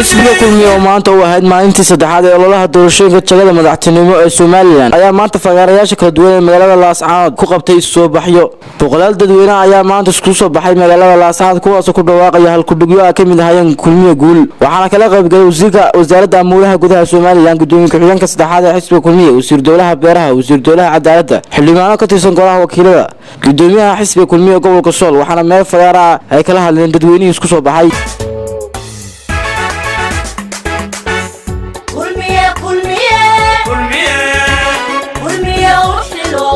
Xisbiga Kulmiye oo maanta u ahayd maalintii saddexaad ee ololaha doorashooyinka jagada madaxtinimo ee Somalilan ayaa maanta fagaarayaasha kala duwan ee magaalada Laascaanood ku qabtay isu soo baxyo. Boqolaal dadweyne ayaa maanta isku soo baxay magaalada Laascaanood, kuwaasoo ku dhawaaqaya halkudhigyo ay ka mid ahaayeen "Kulmiye guul". Waxaana kala qaybgalay wasiirka wasaaradda amuuraha gudaha Somalilan, gudoomiye ku-xigeenka saddexaad ee xisbiga Kulmiye, wasiir dowlaha beeraha, wasiir dowlaha cadaaladda, xildhibaano ka tirsan golaha wakiilada, gudoomiyaha xisbiga Kulmiye gobolka Sool. Waxaana meel fagaara ah ay kala hadleen dadweynihii isku soo baxay. Kulmiye, Kulmiye, Kulmiye u xilo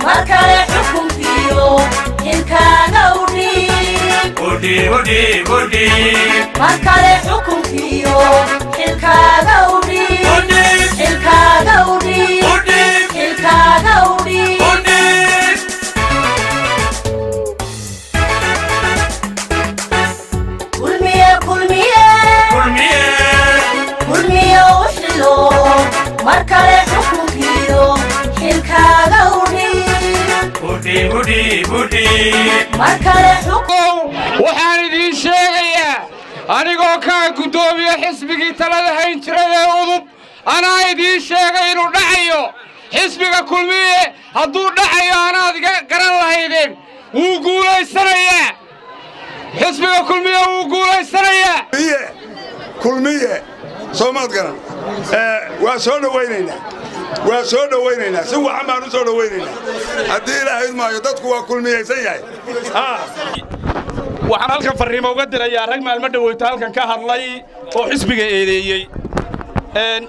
mar kale xukunkiyo xilkaaga u dhiib. Mar kale xukunkiyo xilkaaga u dhiib, xilkaaga u dhiib, xilkaaga u dhiib. Kulmiye, Kulmiye, Kulmiye u xilo mar kale xukunkiyo xilkaaga u dhiib. Mar kale. Waxaan idiin sheegayaa, anigoo kaa guddoomiye xisbigii talada hayn jiray ee UDUB, anaa idiin sheegay inuu dhacayo xisbiga Kulmiye. Hadduu dhacayo anaad iga garan lahaydeen. Wuu guulaysanayaa xisbiga Kulmiye, wuu guulaysanayaa. Kulmiye, soomaad garan, waa soo dhowaynaynaa, waa soo dhowaynaynaa, si wacan baan u soo dhowaynaynaa. Haddii Ilaahay maayo, dadku waa kulmiyaysan yahay. Waxaan halkan farriimo uga dirayaa rag maalmo dhaweyto halkan ka hadlay oo xisbiga eedeeyey.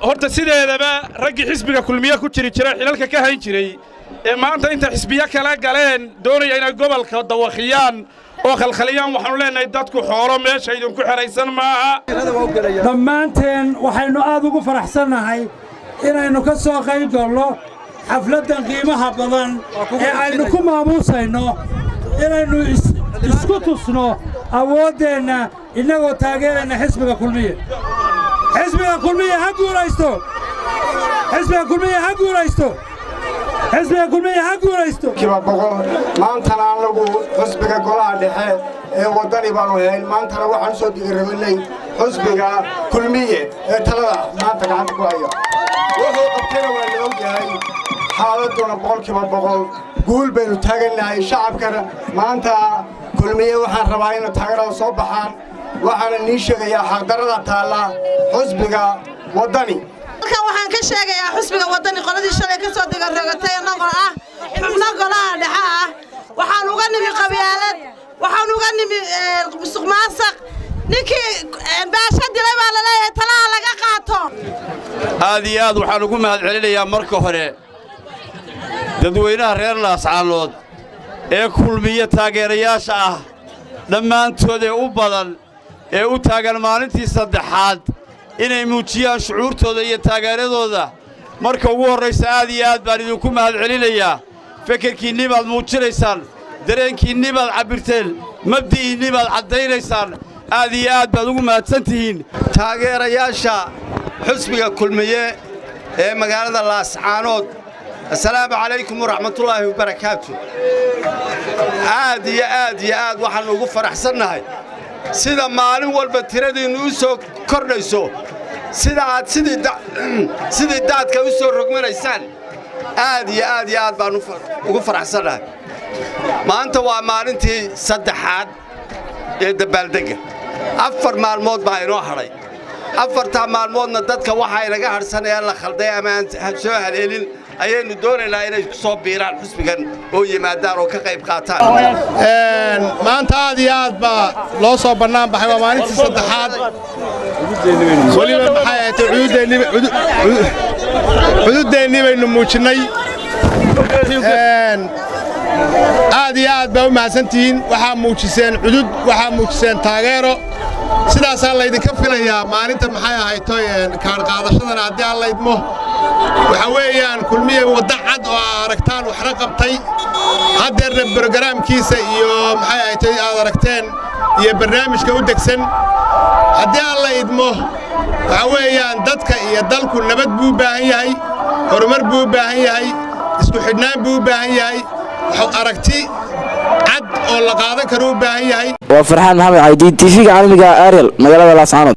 Horta sideedaba raggii xisbiga Kulmiye ku jiri jiray, xilalka ka hayn jiray, ee maanta inta xisbiyo kala galeen doonaya inay gobolka dawakhiyaan oo khalkhaliyaan, waxaanu leenahay dadku xoolo meesha idinku xeraysan maaha. Dhammaanteen waxaynu aad ugu faraxsannahay inaynu ka soo qayb galno xafladdan qiimaha badan ee aynu ku maamuusayno inaynu isku tusno awooddeenna, innagoo taageerayna xisbiga Kulmiye. Xisbiga Kulmiye ha guulaysto! Xisbiga Kulmiye ha guulaysto! Xisbiga Kulmiye ha guulaysto! Kiba 100. Maantana anagu xusbiga golaha dhexe ee Waddani baanu hayn. Maantana waxaan usoo digaragnay xusbiga Kulmiye ee talada maanta gacanta ku haya. Wuxuu qabtayna waa la ogyahay. Xaaladduna 100% guul baynu taagannahay. Shacabkana maanta Kulmiye waxaan rabaa inuu taageerada soo baxaan. Waxaana nii sheegayaa xaqdarrada taalla xusbiga Waddani. Halkan waxaan ka sheegayaa xusbiga Waddani, qoladii shalay ka soo digarogatay, annagoo ah xubno golaha dhexe ah, waxaan uga nimi qabyaalad, waxaan uga nimi musuq maasaq. Ninkii Baasha dilay baa laleeyahay talaha laga qaato. Aad iyo aad waxaan ugu mahad celinayaa marka hore dadweynaha reer Laascaanood ee Kulmiye taageerayaasha ah dhammaantood ee u badan ee u taagan maalintii saddexaad inay muujiyaan shucuurtooda iyo taageeradooda. Marka ugu horraysa aad iyo aad baan idinku mahad celinayaa. Fekerkiinnii baad muujinaysaan, dareenkiinnii baad cabbirteen, mabdi'iinnii baad caddaynaysaan. Aad iyo aad baad ugu mahadsan tihiin. Taageerayaasha xusbiga Kulmiye ee magaalada Laascaanood, assalaamu calaykum waraxmatullaahi wabarakaatu. Aad iyo aad iyo aad waxaannu ugu faraxsannahay sida maalin walba tiradiinnu u soo kordhayso, sida aad sidii daadka u soo rogmanaysaan. Aad iyo aad iyo aad baannu ugu faraxsannahay. Maanta waa maalintii saddexaad ee dabbaaldegga. 4 maalmood baa inoo hadhay. 4-taa maalmoodna dadka waxaa inaga hadhsanayaan la khalday ama aan soo haleelin ayaynu doonaynaa inay ku soo biiraan xusbigan oo yimaadaan oo ka qayb qaataan. Maanta aad iyo aad baa loo soo bannaan baxay. Waa maalintii saddexaad. Weliba maxay ahayd, cududeennii baynu muujinnay. Aad iyo aad baa u mahadsantihiin. Waxaa muujiseen cudud, waxaa muujiseen taageero. Sidaasaa laydinka filayaa maalinta, maxay ahaytoy, kaarqaadashadana, haddii aan laydmo. Waxa weeyaan Kulmiye waddo cad oo aa aragtaan waxna qabtay, haddeerna brogaraamkiisa iyo, maxay ahaytoy, aad aragteen iyo barnaamijka u degsan. Haddii aan la idmo, waxa weeyaan dadka iyo dalku nabad buu u baahan yahay, horumar buu u baahan yahay, isku xidhnaan buu u baahan yahay, aragti cad oo la qaadan karo u baahan yahay. Waa Farxaan Maxamed Caydi, TV-ga caalamiga Ariel, magaalada Laascaanood.